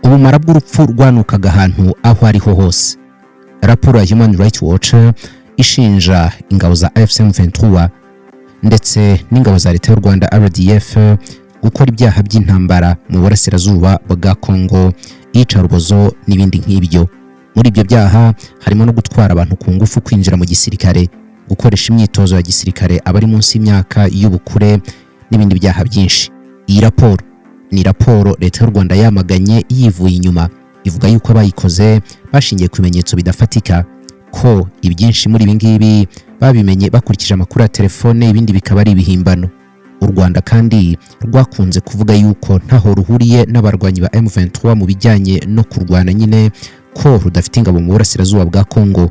Ubumara bw'urupfu rwanukaga ahantu aho ariho hose. Raporo ya Human Rights Watch ishinja ingabo za AFC M23 ndetse n'ingabo za Leta y'u Rwanda RDF gukora ibyaha by'intambara mu burasirazuba bwa Congo, iyicarubozo n'ibindi nk'ibyo. Muri ibyo byaha harimo no gutwara abantu ku ngufu kwinjira mu gisirikare, gukoresha imyitozo ya gisirikare abari munsi y'imyaka y'ubukure n'ibindi byaha byinshi. Iyi raporo ni raporo Leta y'u Rwanda yamaganye yivuye inyuma, ivuga yuko abayikoze bashingiye ku bimenyetso bidafatika, ko ibyinshi muri ibi ngibi babimenye bakurikije amakuru ya telefone, ibindi bikaba ari ibihimbano. U Rwanda kandi rwakunze kuvuga yuko ntaho ruhuriye n'abarwanyi ba M23 mu bijyanye no kurwana nyine, ko rudafite ingabo mu burasirazuba bwa Congo,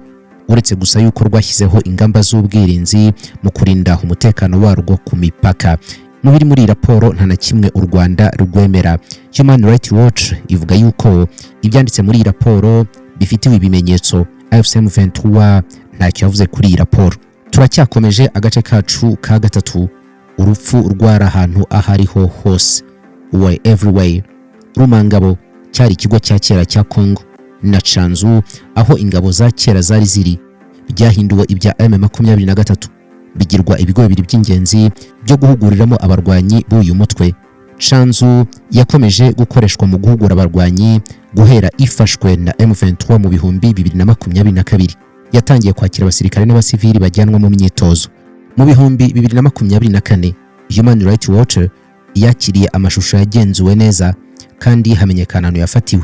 uretse gusa yuko rwashyizeho ingamba z'ubwirinzi mu kurinda umutekano warwo ku mipaka. Mu biri muri iyi raporo nta na kimwe u Rwanda rwemera. Human Rights Watch ivuga yuko ibyanditse muri iyi raporo bifitiwe ibimenyetso. AFC M23 ntacyo yavuze kuri iyi raporo. Turacyakomeje agace kacu ka gatatu. Urupfu rwari ahantu aho ariho hose, we everywhere. Rumangabo cyari ikigo cya kera cya Congo na Canzu, aho ingabo za kera zari ziri, byahinduwe ibya M23, bigirwa ibigo bibiri by'ingenzi byo guhuguriramo abarwanyi b'uyu mutwe. Canzu yakomeje gukoreshwa mu guhugura abarwanyi guhera ifashwe na M23 mu 2022. Yatangiye kwakira abasirikare n'abasivili bajyanwa mu myitozo. Mu 2024, Human Rights Watch yakiriye amashusho yagenzuwe neza kandi hamenyekana ahantu yafatiwe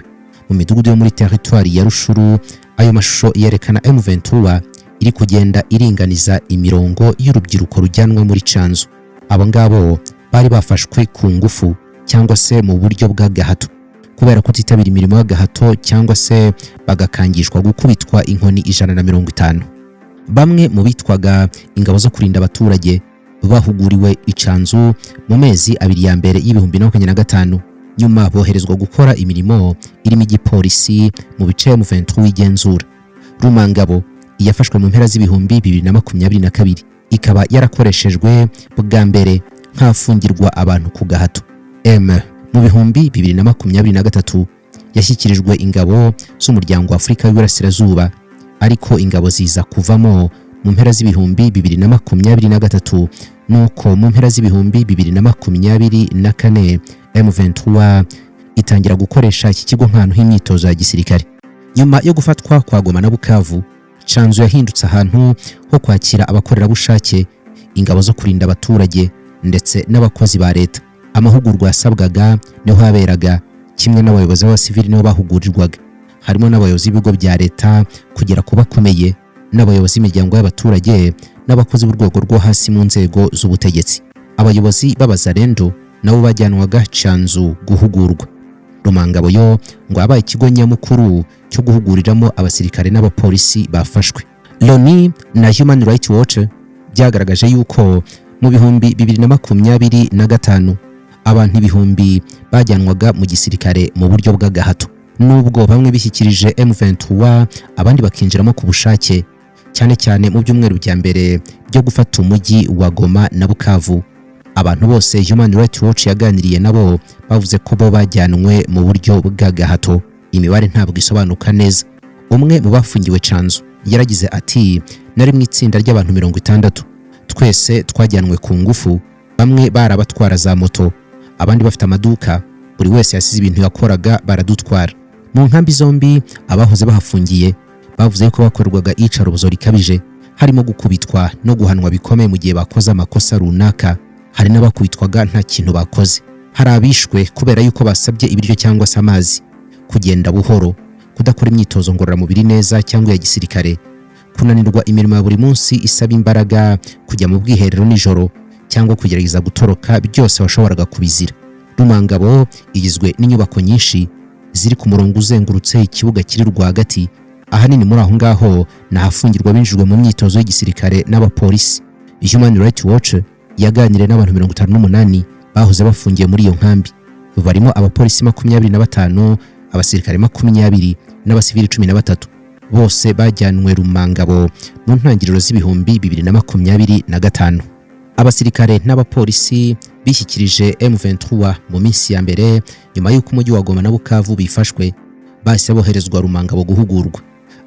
mu midugudu yo muri teritwari ya Rutshuru. Ayo mashusho yerekana M23 iri kugenda iringaniza imirongo y'urubyiruko rujyanwa muri Canzu. Abo ngabo bari bafashwe ku ngufu cyangwa se mu buryo bw'agahato kubera kutitabira imirimo y'agahato, cyangwa se bagakangishwa gukubitwa inkoni 150. Bamwe mu bitwaga ingabo zo kurinda abaturage bahuguriwe i Canzu mu mezi 2 ya mbere y'2025, nyuma boherezwa gukora imirimo irimo igipolisi mu bice M23 igenzura. Rumangabo yafashwe mu mpera z'ibihumbi 2022, ikaba yarakoreshejwe bwa mbere nk'ahafungirwa abantu ku gahato. M mu 2023 yashyikirijwe ingabo z'Umuryango wa Afurika y'Iburasirazuba, ariko ingabo ziza kuvamo mu mpera z'ibihumbi 2023. Nuko mu mpera z'ibihumbi 2024 M23 itangira gukoresha iki kigo nk'ahantu h'imyitozo ya gisirikare. Nyuma yo gufatwa kwa Goma na Bukavu, Canzu yahindutse ahantu ho kwakira abakorerabushake, ingabo zo kurinda abaturage ndetse n'abakozi ba leta. Amahugurwa yasabwaga niho haberaga, kimwe n'abayobozi b'abasivili niho bahugurirwaga, harimo n'abayobozi b'ibigo bya leta kugera ku bakomeye, n'abayobozi b'imiryango y'abaturage n'abakozi b'urwego rwo hasi mu nzego z'ubutegetsi. Abayobozi b'Abazalendo nabo bajyanwaga Canzu guhugurwa. Rumangabo yo ngo yabaye ikigo nyamukuru cyo guhuguriramo abasirikare n'abapolisi bafashwe. Loni na Human Rights Watch byagaragaje yuko mu 2025 abantu ibihumbi bajyanwaga mu gisirikare mu buryo bw'agahato, nubwo bamwe bishyikirije M23, abandi bakinjiramo ku bushake, cyane cyane mu byumweru bya mbere byo gufata umujyi wa Goma na Bukavu. Abantu bose Human Rights Watch yaganiriye nabo bavuze ko bo bajyanwe mu buryo bw'agahato. Imibare ntabwo isobanuka neza. Umwe mu bafungiwe Canzu yaragize ati: "Nari mu itsinda ry'abantu 60, twese twajyanwe ku ngufu. Bamwe bari abatwara za moto, abandi bafite amaduka. Buri wese yasize ibintu yakoraga, baradutwara." Mu nkambi zombi, abahoze bahafungiye bavuze ko bakorerwaga iyicarubozo rikabije, harimo gukubitwa no guhanwa bikomeye mu gihe bakoze amakosa runaka. Hari n'abakubitwaga nta kintu bakoze. Hari abishwe kubera yuko basabye ibiryo cyangwa se amazi. Kugenda buhoro, kudakora imyitozo ngororamubiri neza cyangwa iya gisirikare, kunanirwa imirimo ya buri munsi isaba imbaraga, kujya mu bwiherero nijoro cyangwa kugerageza gutoroka, byose washoboraga kubizira. Rumangabo igizwe n'inyubako nyinshi ziri ku murongo uzengurutse ikibuga kiri rwagati. Ahanini muri aho ngaho ni ahafungirwa binjijwe mu myitozo y'igisirikare n'abapolisi. Human Rights Watch yaganiriye n'abantu 58 bahoze bafungiye muri iyo nkambi, barimo abapolisi 25, abasirikare 20 n'abasivili 13. Bose bajyanwe Rumangabo mu ntangiriro z'ibihumbi 2025. Abasirikare n'abapolisi Bishyikirije M23 mu minsi ya mbere nyuma y'uko umujyi wa Goma na Bukavu bifashwe, bahise boherezwa Rumangabo guhugurwa.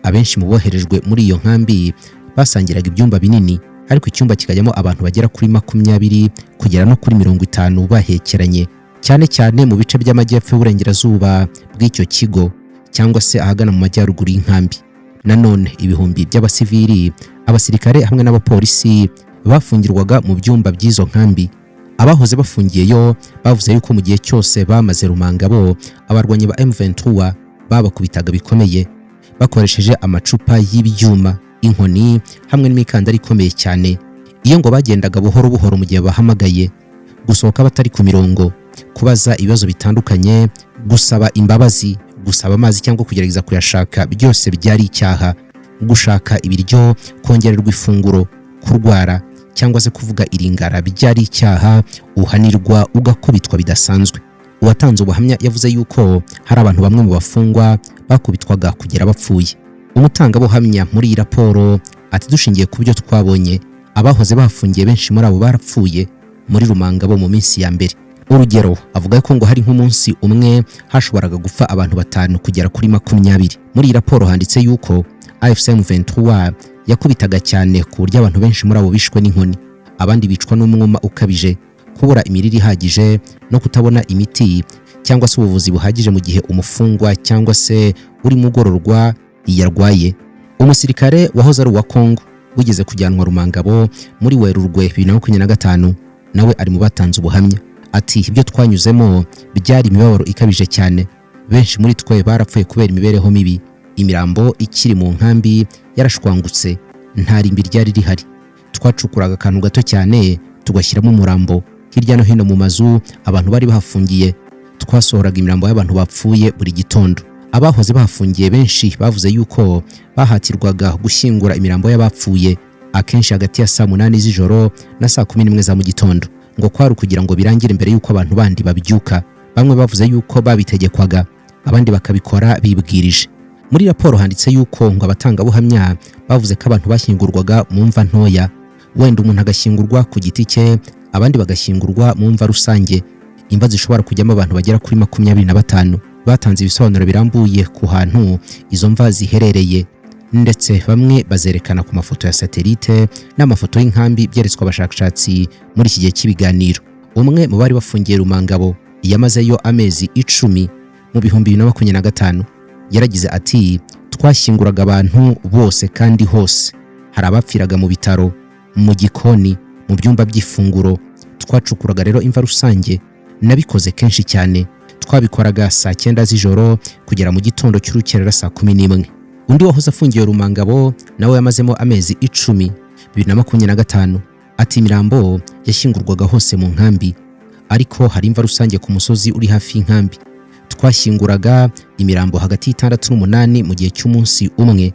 Abenshi mu boherejwe muri iyo nkambi basangiraga ibyumba binini, ariko icyumba kikajyamo abantu bagera kuri 20 kugera no kuri 50 bahekeranye, cyane cyane mu bice by'amajyepfo y'uburengerazuba bw'icyo kigo cyangwa se ahagana mu majyaruguru y'inkambi. Nanone ibihumbi by'abasivili, abasirikare hamwe n'abapolisi bafungirwaga mu byumba by'izo nkambi. Abahoze bafungiyeyo bavuze yuko mu gihe cyose bamaze Rumangabo, abarwanyi ba M23 babakubitaga bikomeye bakoresheje amacupa y'ibyuma, inkoni hamwe n'imikandara ikomeye cyane. Iyo ngo bagendaga buhoro buhoro mu gihe bahamagaye, gusohoka batari ku mirongo, kubaza ibibazo bitandukanye, gusaba imbabazi, gusaba amazi cyangwa kugerageza kuyashaka, byose byari icyaha. Gushaka ibiryo, kongererwa ifunguro, kurwara cyangwa se kuvuga iringara byari icyaha uhanirwa ugakubitwa bidasanzwe. Uwatanze ubuhamya yavuze yuko hari abantu bamwe mu bafungwa bakubitwaga kugera bapfuye. Umutangabuhamya muri iyi raporo ati: "Dushingiye ku byo twabonye, abahoze bafungiye benshi muri abo barapfuye muri Rumangabo mu minsi ya mbere." Urugero, avuga ko ngo hari nk'umunsi umwe hashoboraga gupfa abantu 5 kugera kuri 20. Muri iyi raporo handitse yuko AFC M23 yakubitaga cyane ku buryo abantu benshi muri abo bishwe n'inkoni, abandi bicwa n'umwuma ukabije, kubura imirire ihagije no kutabona imiti cyangwa se ubuvuzi buhagije mu gihe umufungwa cyangwa se urimo ugororwa yarwaye. Umusirikare wahoze ari uwa Kongo wigeze kujyanwa Rumangabo muri Werurwe 2025 nawe ari mu batanze ubuhamya. Ati: "Ibyo twanyuzemo byari imibabaro ikabije cyane. Benshi muri twe barapfuye kubera imibereho mibi. Imirambo ikiri mu nkambi yarashwangutse, nta rimbi ryari rihari. Twacukuraga akantu gato cyane tugashyiramo umurambo. Hirya no hino mu mazu abantu bari bahafungiye, twasohoraga imirambo y'abantu bapfuye buri gitondo." Abahoze bahafungiye benshi bavuze yuko bahatirwaga gushyingura imirambo y'abapfuye akenshi hagati ya saa 8 z'ijoro na saa 11 za mu gitondo, ngo kwari ukugira ngo birangire mbere y'uko abantu bandi babyuka. Bamwe bavuze yuko babitegekwaga, abandi bakabikora bibwirije. Muri raporo handitse yuko ngo abatangabuhamya bavuze ko abantu bashyingurwaga mu mva ntoya, wenda umuntu agashyingurwa ku giti cye, abandi bagashyingurwa mu mva rusange, imva zishobora kujyamo abantu bagera kuri 25. Batanze ibisobanuro birambuye ku hantu izo mva ziherereye, ndetse bamwe bazerekana ku mafoto ya satelite n'amafoto y'inkambi byeretswe abashakashatsi muri iki gihe cy'ibiganiro. Umwe mu bari bafungiye Rumangabo yamazeyo amezi 10 mu 2025 yaragize ati: "Twashyinguraga abantu bose kandi hose. Hari abapfiraga mu bitaro, mu gikoni, mu byumba by'ifunguro. Twacukuraga rero imva rusange. Nabikoze kenshi cyane. Twabikoraga saa 9 z'ijoro kugera mu gitondo cy'urukerera saa 11." Undi wahoze afungiwe Rumangabo nawe yamazemo amezi 10 2025 ati: "Imirambo yashyingurwaga hose mu nkambi, ariko hari imva rusange ku musozi uri hafi y'inkambi. Twashyinguraga imirambo hagati y'itandatu n'umunani mu gihe cy'umunsi umwe.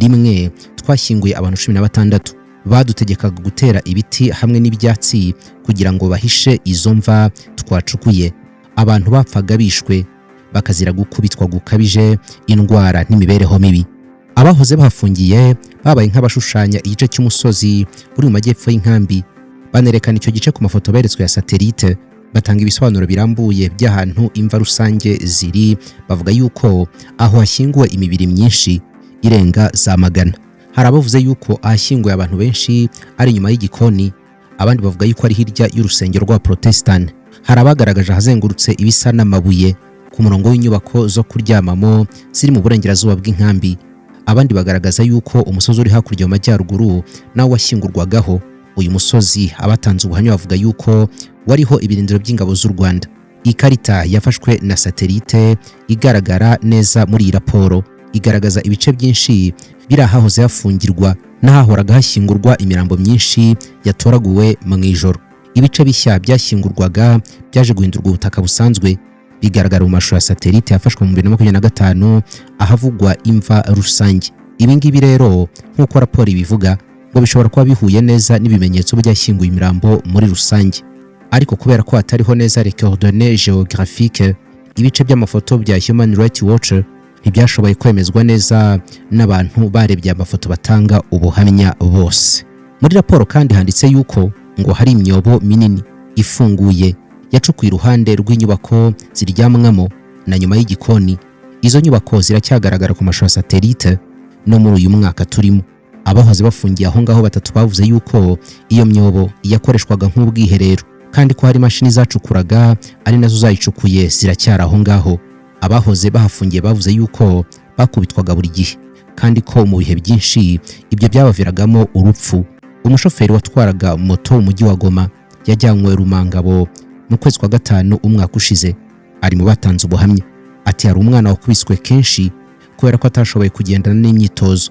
Rimwe twashyinguye abantu 16. Badutegekaga gutera ibiti hamwe n'ibyatsi kugira ngo bahishe izo mva twacukuye. Abantu bapfaga bishwe, bakazira gukubitwa gukabije, indwara n'imibereho mibi." Abahoze bahafungiye babaye nk'abashushanya igice cy'umusozi uri mu majyepfo y'inkambi, banerekana icyo gice ku mafoto beretswe ya satelite, batanga ibisobanuro birambuye by'ahantu imva rusange ziri, bavuga yuko aho hashyinguwe imibiri myinshi irenga za magana. Hari abavuze yuko ahashyinguye abantu benshi ari inyuma y'igikoni, abandi bavuga yuko ari hirya y'urusengero rwa Protestant. Hari abagaragaje ahazengurutse ibisa n'amabuye ku murongo w'inyubako zo kuryamamo ziri mu burengerazuba bw'inkambi, abandi bagaragaza yuko umusozi uri hakurya mu majyaruguru nawo washyingurwagaho. Uyu musozi, abatanze ubuhamya bavuga yuko wariho ibirindiro by'ingabo z'u Rwanda. Ikarita yafashwe na satelite igaragara neza muri iyi raporo igaragaza ibice byinshi biri ahahoze hafungirwa n'ahahoraga hashyingurwa imirambo myinshi yatoraguwe mu ijoro. Ibice bishya byashyingurwaga byaje guhindurwa ubutaka busanzwe, bigaragara mu mashusho ya satelite yafashwe mu 2025 ahavugwa imva rusange. Ibi ngibi rero, nk'uko raporo ibivuga, ngo bishobora kuba bihuye neza n'ibimenyetso byashyinguye imirambo muri rusange, ariko kubera ko hatariho neza les coordonnées géographiques, ibice by'amafoto bya Human Rights Watch ntibyashoboye kwemezwa neza n'abantu barebye amafoto batanga ubuhamya bose. Muri raporo kandi handitse yuko ngo hari imyobo minini. Ifunguye yacukuye iruhande rw'inyubako ziryamwamo na nyuma y'igikoni. Izo nyubako ziracyagaragara ku mashusho ya satellite no muri uyu mwaka turimo. Abahoze bafungiye aho ngaho batatu bavuze yuko iyo myobo yakoreshwaga nk'ubwiherero, kandi ko hari imashini zacukuraga ari nazo zayicukuye, ziracyari aho ngaho. Abahoze bahafungiye bavuze yuko bakubitwaga buri gihe, kandi ko mu bihe byinshi ibyo byabaviragamo urupfu. Umushoferi watwaraga moto mu mujyi wa Goma yajyanywe Rumangabo mu kwezi kwa gatanu umwaka ushize, ari mu batanze ubuhamya. Ati: "Hari umwana wakubiswe kenshi kubera ko atashoboye kugendana n'imyitozo.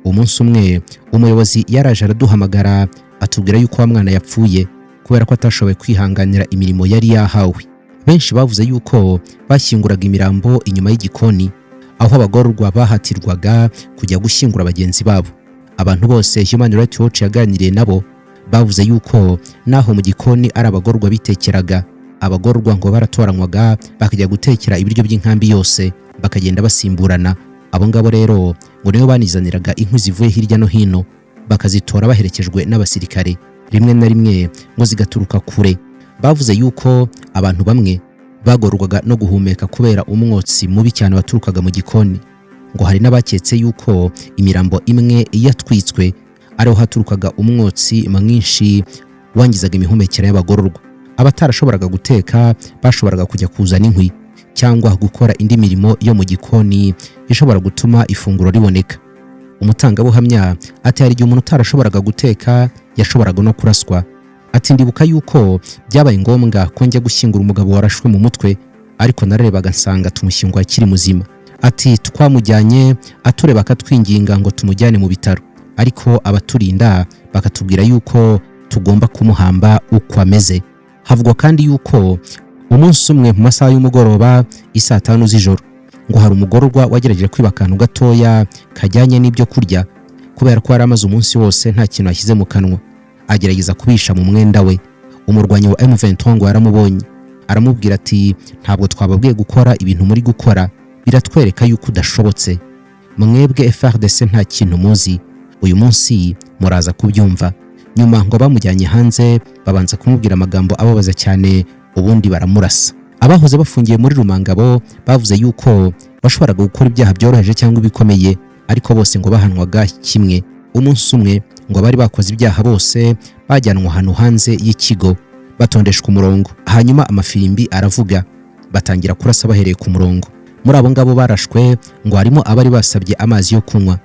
Umunsi umwe umuyobozi yaraje araduhamagara, atubwira yuko wa mwana yapfuye kubera ko atashoboye kwihanganira imirimo yari yahawe." Benshi bavuze yuko bashyinguraga imirambo inyuma y'igikoni, aho abagororwa bahatirwaga kujya gushyingura bagenzi babo. Abantu bose Human Rights Watch yaganiriye nabo bavuze yuko naho mu gikoni ari abagororwa bitekeraga. Abagororwa ngo baratoranywaga bakajya gutekera ibiryo by'inkambi yose, bakagenda basimburana. Abo ngabo rero ngo nibo banizaniraga inkwi zivuye hirya no hino, bakazitora baherekejwe n'abasirikare, rimwe na rimwe ngo zigaturuka kure. Bavuze yuko abantu bamwe bagorwaga no guhumeka kubera umwotsi mubi cyane waturukaga mu gikoni. Ngo hari n'abaketse yuko imirambo imwe yatwitswe ariho haturukaga umwotsi mwinshi wangizaga imihumekere y'abagororwa. Abatarashoboraga guteka bashoboraga kujya kuzana inkwi cyangwa gukora indi mirimo yo mu gikoni ishobora gutuma ifunguro riboneka. Umutangabuhamya ati: "Hari igihe umuntu utarashoboraga guteka yashoboraga no kuraswa." Ati: "Ndibuka yuko byabaye ngombwa ko njya gushyingura umugabo warashwe mu mutwe, ariko nararebaga nsanga tumushyinguye akiri muzima." Ati: "Twamujyanye atureba, akatwinginga ngo tumujyane mu bitaro, ariko abaturinda bakatubwira yuko tugomba kumuhamba uko ameze." Havugwa kandi yuko umunsi umwe mu masaha y'umugoroba, isaa 5 z'ijoro, ngo hari umugororwa wagerageje kwiba akantu gatoya kajyanye n'ibyo kurya, kubera ko yari amaze umunsi wose nta kintu ashyize mu kanwa, agerageza kubisha mu mwenda we. Umurwanyi wa M23 ngo yaramubonye, aramubwira ati: "Ntabwo twababwiye gukora ibintu muri gukora, biratwereka yuko udashobotse. Mwebwe FARDC nta kintu muzi, uyu munsi muraza kubyumva." Nyuma ngo bamujyanye hanze, babanza kumubwira amagambo ababaza cyane, ubundi baramurasa. Abahoze bafungiye muri Rumangabo bavuze yuko bashoboraga gukora ibyaha byoroheje cyangwa ibikomeye, ariko bose ngo bahanwaga kimwe. Umunsi umwe ngo abari bakoze ibyaha bose bajyanwa ahantu hanze y'ikigo, batondeshwa umurongo, hanyuma amafirimbi aravuga, batangira kurasa bahereye ku murongo. Muri abo ngabo barashwe ngo harimo abari basabye amazi yo kunywa,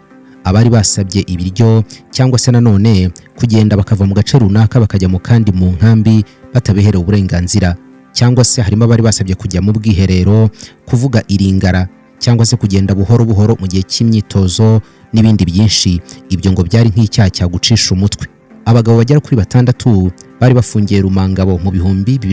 abari basabye ibiryo, cyangwa se nanone kugenda bakava mu gace runaka bakajya mu kandi mu nkambi batabiherewe uburenganzira, cyangwa se harimo abari basabye kujya mu bwiherero, kuvuga iringara, cyangwa se kugenda buhoro buhoro mu gihe cy'imyitozo n'ibindi byinshi. Ibyo ngo byari nk'icyaha cyagucisha umutwe. Abagabo bagera kuri batandatu bari bafungiye Rumangabo mu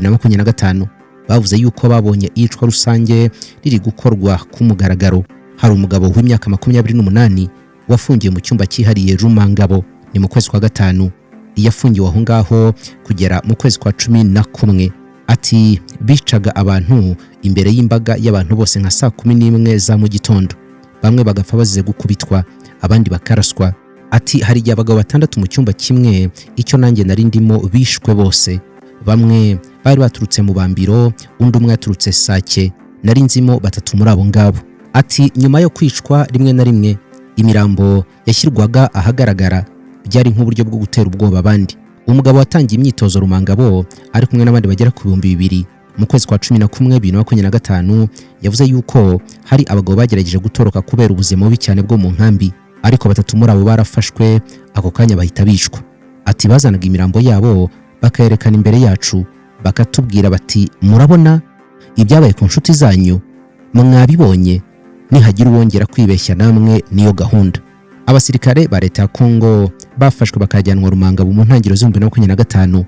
2025 bavuze yuko babonye iyicwa rusange riri gukorwa ku mugaragaro. Hari umugabo w'imyaka 28 wafungiwe mu cyumba cyihariye Rumangabo, ni mu kwezi kwa gatanu. Yafungiwe aho ngaho kugera mu kwezi kwa 11. Ati: "Bicaga abantu imbere y'imbaga y'abantu bose nka saa 11 za mu gitondo, bamwe bagapfa bazize gukubitwa, abandi bakaraswa." Ati: "Hari igihe abagabo batandatu mu cyumba kimwe, icyo nanjye nari ndimo, bishwe bose. Bamwe bari baturutse mu Bambiro, undi umwe yaturutse Sake, nari nzimo batatu muri abo ngabo." Ati: "Nyuma yo kwicwa, rimwe na rimwe imirambo yashyirwaga ahagaragara, byari nk'uburyo bwo gutera ubwoba abandi." Umugabo watangiye imyitozo Rumangabo ari kumwe n'abandi bagera ku 2000 mu kwezi kwa 11 2025 yavuze yuko hari abagabo bagerageje gutoroka kubera ubuzima bubi cyane bwo mu nkambi, ariko batatu muri abo barafashwe ako kanya bahita bicwa. Ati: "Bazanaga imirambo yabo bakayerekana imbere yacu, bakatubwira bati: 'Murabona ibyabaye ku nshuti zanyu? Mwabibonye? Nihagira uwongera kwibeshya, namwe niyo gahunda.'" Abasirikare ba leta ya Kongo bafashwe bakajyanwa Rumangabo mu ntangiriro z'ibihumbi 2025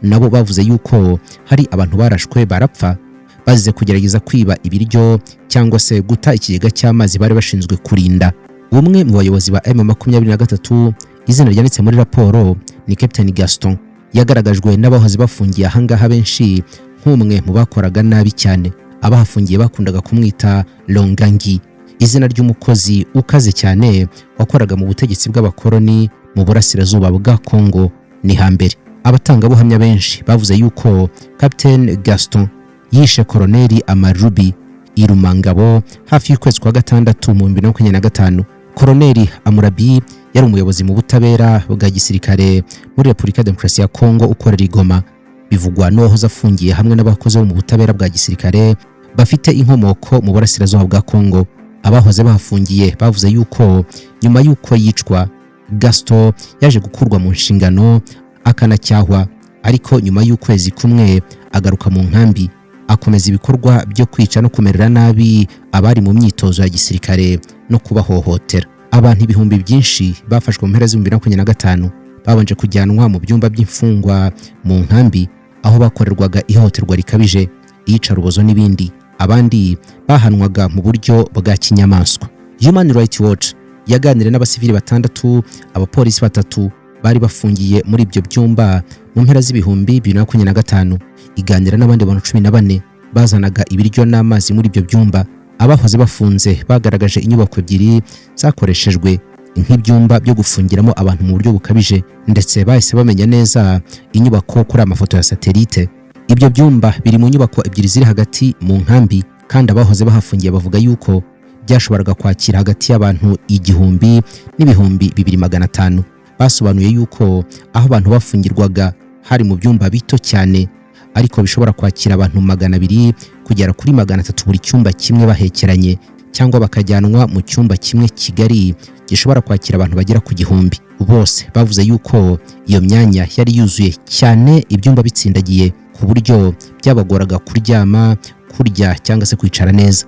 nabo bavuze yuko hari abantu barashwe barapfa bazize kugerageza kwiba ibiryo cyangwa se guta ikigega cy'amazi bari bashinzwe kurinda. Umwe mu bayobozi ba M23, izina ryanditse muri raporo ni Captain Gaston, yagaragajwe n'abahoze bafungiye ahangaha benshi nk'umwe mu bakoraga nabi cyane. Abahafungiye bakundaga kumwita Longangi, izina ry'umukozi ukaze cyane wakoraga mu butegetsi bw'abakoloni mu burasirazuba bwa Kongo ni hambere. Abatangabuhamya benshi bavuze yuko Captain Gaston yishe Koroneli Amarubi i Rumangabo hafi y'ukwezi kwa gatandatu mu 2025. Koroneli Amurabi yari umuyobozi mu butabera bwa gisirikare muri Repubulika ya Demokarasi ya Kongo ukorera i Goma. Bivugwa n'uwahoze afungiye hamwe n'abakozi bo mu butabera bwa gisirikare bafite inkomoko mu burasirazuba bwa Kongo. Abahoze bahafungiye bavuze yuko nyuma y'uko yicwa, Gaston yaje gukurwa mu nshingano akanacyahwa, ariko nyuma y'ukwezi kumwe agaruka mu nkambi, akomeza ibikorwa byo kwica no kumerera nabi abari mu myitozo ya gisirikare no kubahohotera. Abantu ibihumbi byinshi bafashwe mu mpera z'ibihumbi 2025 babanje kujyanwa mu byumba by'imfungwa mu nkambi, aho bakorerwaga ihohoterwa rikabije, iyicarubozo n'ibindi. Abandi bahanwaga mu buryo bwa kinyamaswa. Human Rights Watch yaganiriye n'abasivili batandatu, abapolisi batatu bari bafungiye muri ibyo byumba mu mpera z'ibihumbi 2025, iganira n'abandi bantu 14 bazanaga ibiryo n'amazi muri ibyo byumba. Abahoze bafunze bagaragaje inyubako ebyiri zakoreshejwe nk'ibyumba byo gufungiramo abantu mu buryo bukabije, ndetse bahise bamenya neza inyubako kuri amafoto ya satellite. Ibyo byumba biri mu nyubako ebyiri ziri hagati mu nkambi, kandi abahoze bahafungiye bavuga yuko byashoboraga kwakira hagati y'abantu 1000 n'ibihumbi 2,500. Basobanuye yuko aho abantu bafungirwaga hari mu byumba bito cyane, ariko bishobora kwakira abantu 200 kugera kuri 300 buri cyumba kimwe bahekeranye, cyangwa bakajyanwa mu cyumba kimwe kigari gishobora kwakira abantu bagera ku 1000. Bose bavuze yuko iyo myanya yari yuzuye cyane, ibyumba bitsindagiye ku buryo byabagoraga kuryama, kurya cyangwa se kwicara neza.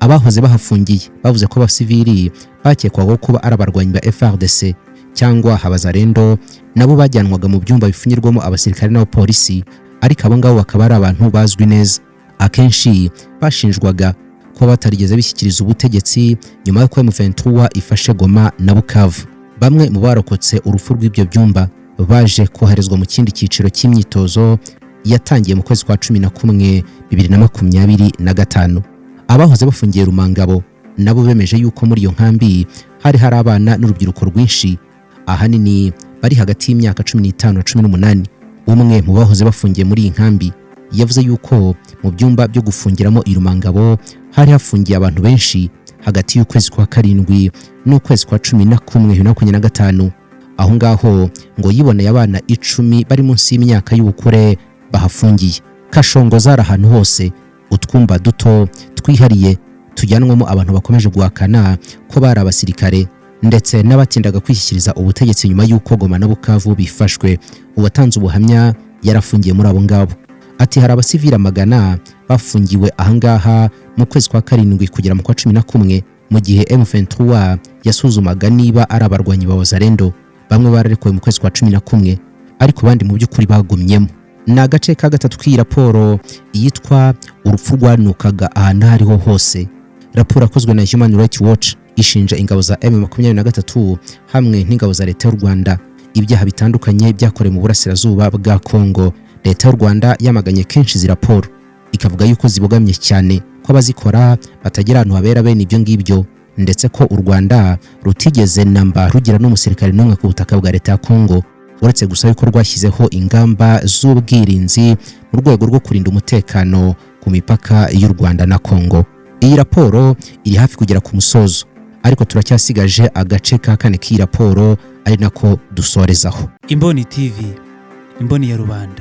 Abahoze bahafungiye bavuze ko abasivili bakekwagaho kuba ari abarwanyi ba FARDC cyangwa Abazarendo nabo bajyanwaga mu byumba bifungirwamo abasirikare n'abapolisi, ariko abo ngabo bakaba ari abantu bazwi neza. Akenshi bashinjwaga kuba batarigeze bishyikiriza ubutegetsi nyuma y'uko M23 ifashe Goma na Bukavu. Bamwe mu barokotse urupfu rw'ibyo byumba baje koherezwa mu kindi cyiciro cy'imyitozo yatangiye mu kwezi kwa 11 2025. Abahoze bafungiye Rumangabo nabo bemeje yuko muri iyo nkambi hari abana n'urubyiruko rwinshi, ahanini bari hagati y'imyaka 15 na 18. Umwe mu bahoze bafungiye muri iyi nkambi yavuze yuko mu byumba byo gufungiramo i Rumangabo hari hafungiye abantu benshi hagati y'ukwezi kwa karindwi n'ukwezi kwa 11 2025. Aho ngaho ngo yiboneye abana 10 bari munsi y'imyaka y'ubukure bahafungiye. Kashongo zari ahantu hose, utwumba duto twihariye tujyanwamo abantu bakomeje guhakana ko bari abasirikare, ndetse n'abatindaga kwishyikiriza ubutegetsi nyuma y'uko Goma na Bukavu bifashwe. Uwatanze ubuhamya yarafungiye muri abo ngabo. Ati: "Hari abasivili amagana bafungiwe ahangaha mu kwezi kwa karindwi kugera mu kwa 11, mu gihe M23 yasuzumaga niba ari abarwanyi ba Wazalendo. Bamwe bararekuwe mu kwezi kwa 11, ariko abandi mu by'ukuri bagumyemo." Ni agace ka gatatu k'iyi raporo yitwa "Urupfu rwanukaga ahantu aho ariho hose", raporo yakozwe na Human Rights Watch ishinja ingabo za M23 hamwe n'ingabo za Leta y'u Rwanda ibyaha bitandukanye byakorewe mu burasirazuba bwa Kongo. Leta y'u Rwanda yamaganye kenshi izi raporo, ikavuga yuko zibogamye cyane, ko abazikora batagira ahantu habera bene ibyo ngibyo, ndetse ko u Rwanda rutigeze namba rugira n'umusirikare n'umwe ku butaka bwa Leta ya Kongo, uretse gusa yuko rwashyizeho ingamba z'ubwirinzi mu rwego rwo kurinda umutekano ku mipaka y'u Rwanda na Kongo. Iyi raporo iri hafi kugera ku musozo, ariko turacyasigaje agace ka kane k'iyi raporo, ari nako dusorezaho. Imboni TV, imboni ya rubanda.